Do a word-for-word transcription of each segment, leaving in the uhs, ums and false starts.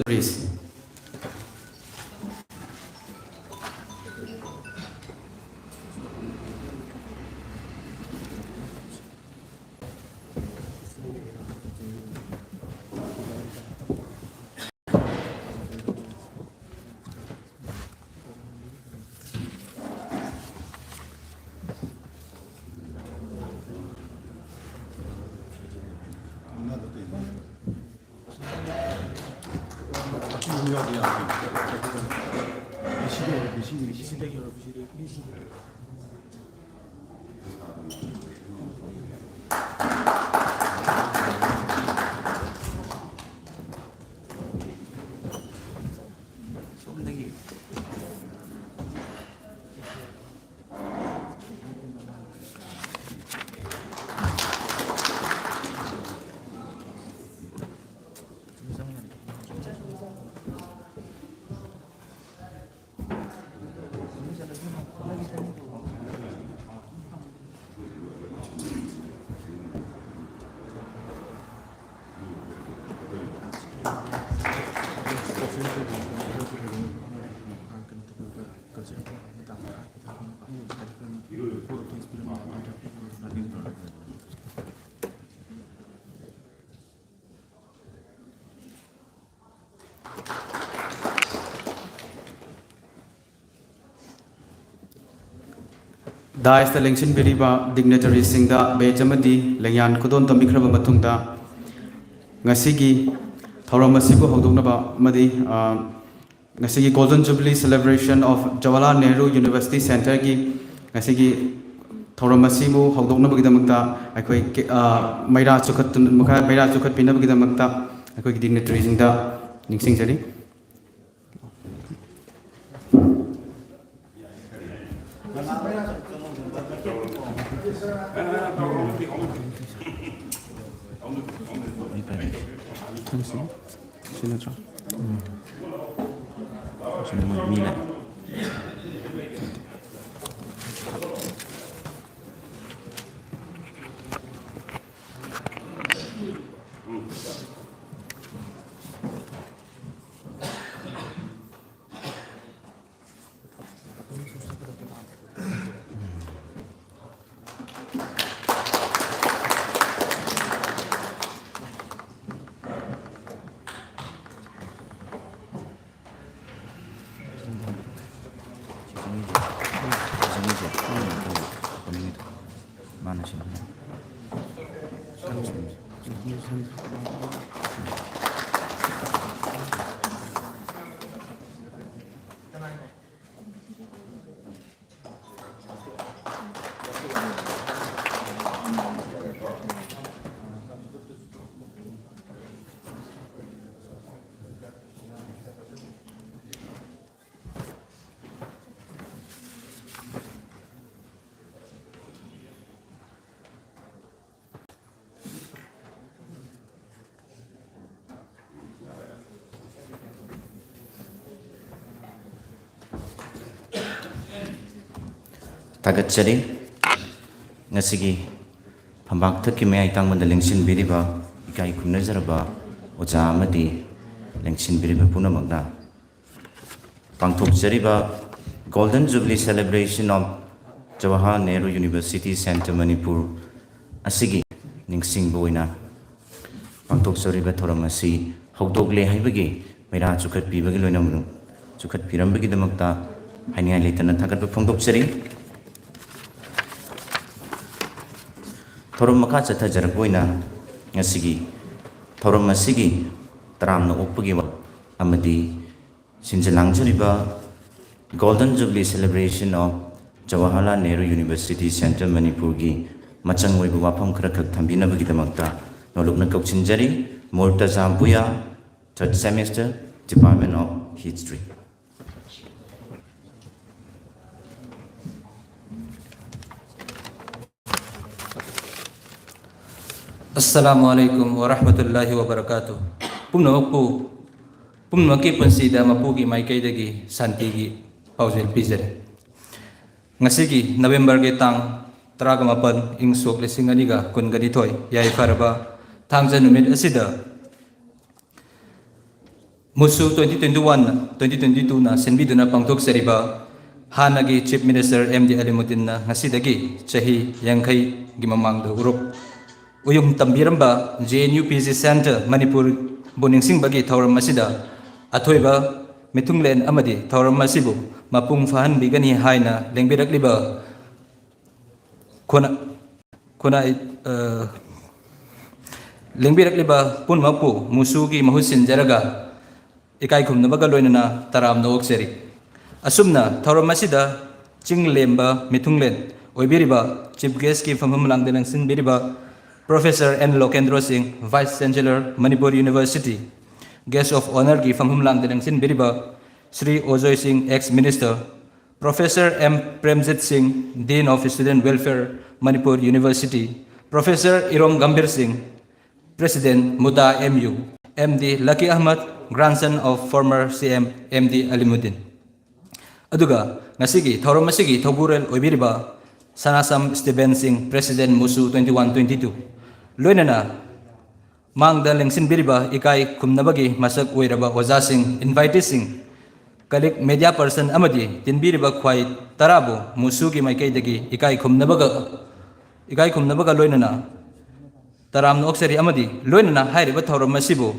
Please. Dais ꯇ ꯂꯦꯡꯁꯤꯟꯕꯤꯔꯤꯕ dignitary ꯁꯤꯡꯗ badge ꯑꯃꯗꯤ ꯂꯦꯡꯌꯥꯟ ꯈꯨꯗꯣꯜ ꯇꯝꯕꯤꯈ꯭ꯔꯕ ꯃꯇꯨꯡꯗ, ꯉꯁꯤꯒꯤ ꯊꯧꯔꯝ ꯑꯁꯤꯕꯨ ꯍꯧꯗꯣꯛꯅꯕ ꯑꯃꯗꯤ, ꯑ, ꯉꯁꯤꯒꯤ Golden Jubilee Celebration of Jawaharlal Nehru University Centre ꯒꯤ ꯉꯁꯤꯒꯤ ꯊꯧꯔꯝ ꯑꯁꯤꯕꯨ ꯍꯧꯗꯣꯛꯅꯕꯒꯤꯗꯃꯛꯇ ꯑꯩꯈꯣꯏ ꯀꯦ-, ꯑ, ꯃꯩꯔꯥ ꯆꯨꯈꯠꯇꯨꯅ, ꯃꯈꯥ ꯃꯩꯔꯥ ꯆꯨꯈꯠꯄꯤꯅꯕꯒꯤꯗꯃꯛꯇ ꯑꯩꯈꯣꯏꯒꯤ dignitary ꯁꯤꯡꯗ ꯅꯤꯡꯁꯤꯡꯖꯔꯤ꯫ ꯁꯤ ꯅꯠꯇ꯭ꯔꯣ? ꯎꯝ꯫ ꯁꯤ ꯃꯣꯏ ꯃꯤ ꯂꯥꯛꯑꯦ꯫ ꯊꯥꯒꯠꯆꯔꯤ꯫ ꯉꯁꯤꯒꯤ ꯐꯝꯄꯥꯛꯊꯛꯀꯤ ꯃꯌꯥꯏ ꯇꯥꯡꯕꯗ ꯂꯦꯡꯁꯤꯟꯕꯤꯔꯤꯕ ꯏꯀꯥꯏ ꯈꯨꯝꯅꯖꯔꯕ ꯑꯣꯖꯥ ꯑꯃꯗꯤ ꯂꯦꯡꯁꯤꯟꯕꯤꯔꯤꯕ ꯄꯨꯝꯅꯃꯛꯅ ꯄꯥꯡꯊꯣꯛꯆꯔꯤꯕ Golden Jubilee Celebration of Jawaharlal Nehru University Centre Manipur ꯑꯁꯤꯒꯤ ꯅꯤꯡꯁꯤꯡꯕ ꯑꯣꯏꯅ ꯄꯥꯡꯊꯣꯛꯆꯔꯤꯕ ꯊꯧꯔꯝ ꯑꯁꯤ ꯍꯧꯗꯣꯛꯂꯦ ꯍꯥꯏꯕꯒꯤ ꯃꯩꯔꯥ ꯆꯨꯈꯠꯄꯤꯕꯒꯤ ꯂꯣꯏꯅ ꯆꯨꯈꯠꯄꯤꯔꯝꯕꯒꯤꯗꯃꯛꯇ ꯍꯥꯏꯅꯤꯡꯉꯥꯏ ꯂꯩꯇꯅ ꯊꯥꯒꯠꯄ ꯐꯣꯡꯗꯣꯛꯆꯔꯤ꯫ ꯊꯧꯔꯝ ꯃꯈꯥ ꯆꯠꯊꯖꯔꯛꯄ ꯑꯣꯏꯅ ꯉꯁꯤꯒꯤ ꯊꯧꯔꯝ ꯑꯁꯤꯒꯤ ꯇꯔꯥꯝꯅ ꯑꯣꯛꯄꯒꯤ ꯋꯥ ꯑꯃꯗꯤ ꯁꯤꯟꯖ ꯂꯥꯡꯖꯔꯤꯕ Golden Jubilee Celebration of Jawaharlal Nehru University Centre ꯃꯅꯤꯄꯨꯔꯒꯤ ꯃꯆꯪ ꯑꯣꯏꯕ ꯋꯥꯐꯝ ꯈꯔꯈꯛ ꯊꯝꯕꯤꯅꯕꯒꯤꯗꯃꯛꯇ ꯅꯣꯂꯨꯛꯅ ꯀꯧꯁꯤꯟꯖꯔꯤ꯫ Murtaza ꯕꯨꯌꯥ, third semester, Department of History꯫ Assalamu alaikum warahmatullahi wabarakatuh. ꯄꯨꯝꯅꯃꯛꯄꯨ, ꯄꯨꯝꯅꯃꯛꯀꯤ ꯄꯨꯟꯁꯤꯗ ꯃꯄꯨꯒꯤ ꯃꯥꯏꯀꯩꯗꯒꯤ ꯁꯥꯟꯇꯤꯒꯤ ꯄꯥꯎꯖꯦꯜ ꯄꯤꯖꯔꯤ꯫ ꯉꯁꯤꯒꯤ ꯅꯕꯦꯝꯕꯔꯒꯤ ꯇꯥꯡ ꯇꯔꯥꯒ ꯃꯥꯄꯟ, ꯏꯪ ꯁꯣꯛ ꯂꯤꯁꯤꯡ ꯑꯅꯤꯒ ꯀꯨꯟꯒ ꯅꯤꯊꯣꯏ, ꯌꯥꯏꯐꯔꯕ ꯊꯥꯡꯖ ꯅꯨꯃꯤꯠ ꯑꯁꯤꯗ ꯃꯨꯁꯨ twenty twenty-one, twenty twenty-two ꯅ ꯁꯤꯟꯕꯤꯗꯨꯅ ꯄꯥꯡꯊꯣꯛꯆꯔꯤꯕ ꯍꯥꯟꯅꯒꯤ Chief Minister ꯑꯦꯝ ꯗꯤ ꯑꯂꯤꯃꯨꯗꯤꯟꯅ ꯉꯁꯤꯗꯒꯤ ꯆꯍꯤ ꯌꯥꯡꯈꯩꯒꯤ ꯃꯃꯥꯡꯗ ꯎꯔꯨꯞ ꯎꯌꯨꯝ ꯇꯝꯕꯤꯔꯝꯕ J N U P G Centre ꯃꯅꯤꯄꯨꯔꯕꯨ ꯅꯤꯡꯁꯤꯡꯕꯒꯤ ꯊꯧꯔꯝ ꯑꯁꯤꯗ ꯑꯊꯣꯏꯕ ꯃꯤꯊꯨꯡꯂꯦꯟ ꯑꯃꯗꯤ ꯊꯧꯔꯝ ꯑꯁꯤꯕꯨ ꯃꯄꯨꯡ ꯐꯥꯍꯟꯕꯤꯒꯅꯤ ꯍꯥꯏꯅ ꯂꯦꯡꯕꯤꯔꯛꯂꯤꯕ ꯈꯨꯟ-, ꯈꯨꯟꯅꯥꯏ, ꯑ, ꯂꯦꯡꯕꯤꯔꯛꯂꯤꯕ ꯄꯨꯝꯅꯃꯛꯄꯨ ꯃꯨꯁꯨꯒꯤ ꯃꯍꯨꯠ ꯁꯤꯟꯖꯔꯒ ꯏꯀꯥꯏ ꯈꯨꯝꯅꯕꯒ ꯂꯣꯏꯅꯅ ꯇꯔꯥꯝꯅ ꯑꯣꯛꯆꯔꯤ꯫ ꯑꯁꯨꯝꯅ ꯊꯧꯔꯝ ꯑꯁꯤꯗ ꯆꯤꯡ ꯂꯦꯝꯕ ꯃꯤꯊꯨꯡꯂꯦꯟ ꯑꯣꯏꯕꯤꯔꯤꯕ Chief Guestꯀꯤ ꯐꯝꯐꯝ ꯂꯥꯡꯗ ꯂꯦꯡꯁꯤꯟꯕꯤꯔꯤꯕ Professor N ꯂꯣꯀꯦꯟꯗ꯭ꯔꯣ ꯁꯤꯡ, Vice Chancellor, Manipur University, Guest of Honourꯒꯤ ꯐꯝꯐꯝ ꯂꯥꯡꯗ ꯂꯦꯡꯁꯤꯟꯕꯤꯔꯤꯕ ꯁ꯭ꯔꯤ ꯑꯣꯖꯣꯏ ꯁꯤꯡ, Ex Minister, Professor M Premjit ꯁꯤꯡ, Dean of Student Welfare, Manipur University, Professor ꯏꯔꯣꯝ ꯒꯝꯚꯤꯔ ꯁꯤꯡ, President, ꯃꯨꯇꯥ M U, M D ꯂꯀꯤ Ahmad, grandson of former C M M D Alimuddin. ꯑꯗꯨꯒ ꯉꯁꯤꯒꯤ ꯊꯧꯔꯝ ꯑꯁꯤꯒꯤ ꯊꯧꯕꯨꯔꯦꯜ ꯑꯣꯏꯕꯤꯔꯤꯕ ꯁꯅꯥꯁꯝ ꯁ꯭ꯇꯤꯕꯦꯟ ꯁꯤꯡ, President ꯃꯨꯁꯨ twenty one twenty two, ꯂꯣꯏꯅꯅ ꯃꯥꯡꯗ ꯂꯦꯡꯁꯤꯟꯕꯤꯔꯤꯕ ꯏꯀꯥꯏ ꯈꯨꯝꯅꯕꯒꯤ ꯃꯁꯛ ꯑꯣꯏꯔꯕ ꯑꯣꯖꯥꯁꯤꯡ, inviteeꯁꯤꯡ, colleague, media person ꯑꯃꯗꯤ ꯇꯤꯟꯕꯤꯔꯤꯕ ꯈ꯭ꯋꯥꯏ ꯇꯔꯥꯕꯨ ꯃꯨꯁꯨꯒꯤ ꯃꯥꯏꯀꯩꯗꯒꯤ ꯏꯀꯥꯏ ꯈꯨꯝꯅꯕꯒ, ꯏꯀꯥꯏ ꯈꯨꯝꯅꯕꯒ ꯂꯣꯏꯅꯅ ꯇꯔꯥꯝꯅ ꯑꯣꯛꯆꯔꯤ ꯑꯃꯗꯤ ꯂꯣꯏꯅꯅ ꯍꯥꯏꯔꯤꯕ ꯊꯧꯔꯝ ꯑꯁꯤꯕꯨ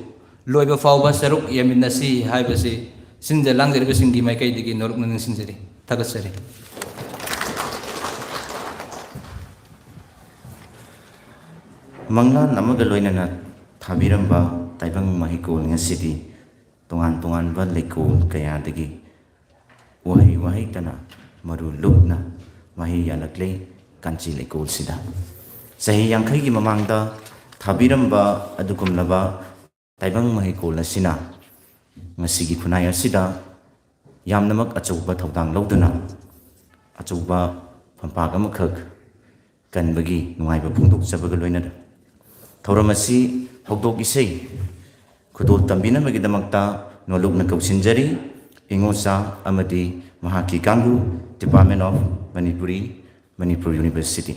ꯂꯣꯏꯕ ꯐꯥꯎꯕ ꯁꯔꯨꯛ ꯌꯥꯃꯤꯟꯅꯁꯤ ꯍꯥꯏꯕꯁꯤ ꯁꯤꯟꯖ ꯂꯥꯡꯖꯔꯤꯕꯁꯤꯡꯒꯤ ꯃꯥꯏꯀꯩꯗꯒꯤ ꯅꯣꯂꯨꯛꯅ ꯅꯤꯡꯁꯤꯡꯖꯔꯤ꯫ ꯊꯥꯒꯠꯆꯔꯤ꯫ ꯃꯪꯂꯥꯟ ꯑꯃꯒ ꯂꯣꯏꯅꯅ ꯊꯥꯕꯤꯔꯝꯕ ꯇꯥꯏꯕꯪ ꯃꯍꯩꯀꯣꯜ ꯉꯁꯤꯗꯤ ꯇꯣꯉꯥꯟ ꯇꯣꯉꯥꯟꯕ ꯂꯩꯀꯣꯜ ꯀꯌꯥꯗꯒꯤ ꯎꯍꯩ ꯋꯥꯍꯩꯇꯅ ꯃꯔꯨ ꯂꯨꯞꯅ ꯃꯍꯩ ꯌꯥꯜꯂꯛꯂꯦ ꯀꯥꯟꯆꯤ ꯂꯩꯀꯣꯜꯁꯤꯗ꯫ ꯆꯍꯤ ꯌꯥꯡꯈꯩꯒꯤ ꯃꯃꯥꯡꯗ ꯊꯥꯕꯤꯔꯝꯕ ꯑꯗꯨꯒꯨꯝꯂꯕ ꯇꯥꯏꯕꯪ ꯃꯍꯩꯀꯣꯜ ꯑꯁꯤꯅ ꯉꯁꯤꯒꯤ ꯈꯨꯟꯅꯥꯏ ꯑꯁꯤꯗ ꯌꯥꯝꯅꯃꯛ ꯑꯆꯧꯕ ꯊꯧꯗꯥꯡ ꯂꯧꯗꯨꯅ ꯑꯆꯧꯕ ꯐꯝꯄꯥꯛ ꯑꯃꯈꯛ ꯀꯟꯕꯒꯤ ꯅꯨꯡꯉꯥꯏꯕ ꯐꯣꯡꯗꯣꯛꯆꯕꯒ ꯂꯣꯏꯅꯅ ꯊꯧꯔꯝ ꯑꯁꯤ ꯍꯧꯗꯣꯛ ꯏꯁꯩ ꯈꯨꯗꯣꯜ ꯇꯝꯕꯤꯅꯕꯒꯤꯗꯃꯛꯇ ꯅꯣꯂꯨꯛꯅ ꯀꯧꯁꯤꯟꯖꯔꯤ꯫ ꯏꯉꯣꯆꯥ ꯑꯃꯗꯤ ꯃꯍꯥꯛꯀꯤ ꯀꯥꯡꯕꯨ, Department of Manipuri, Manipur University꯫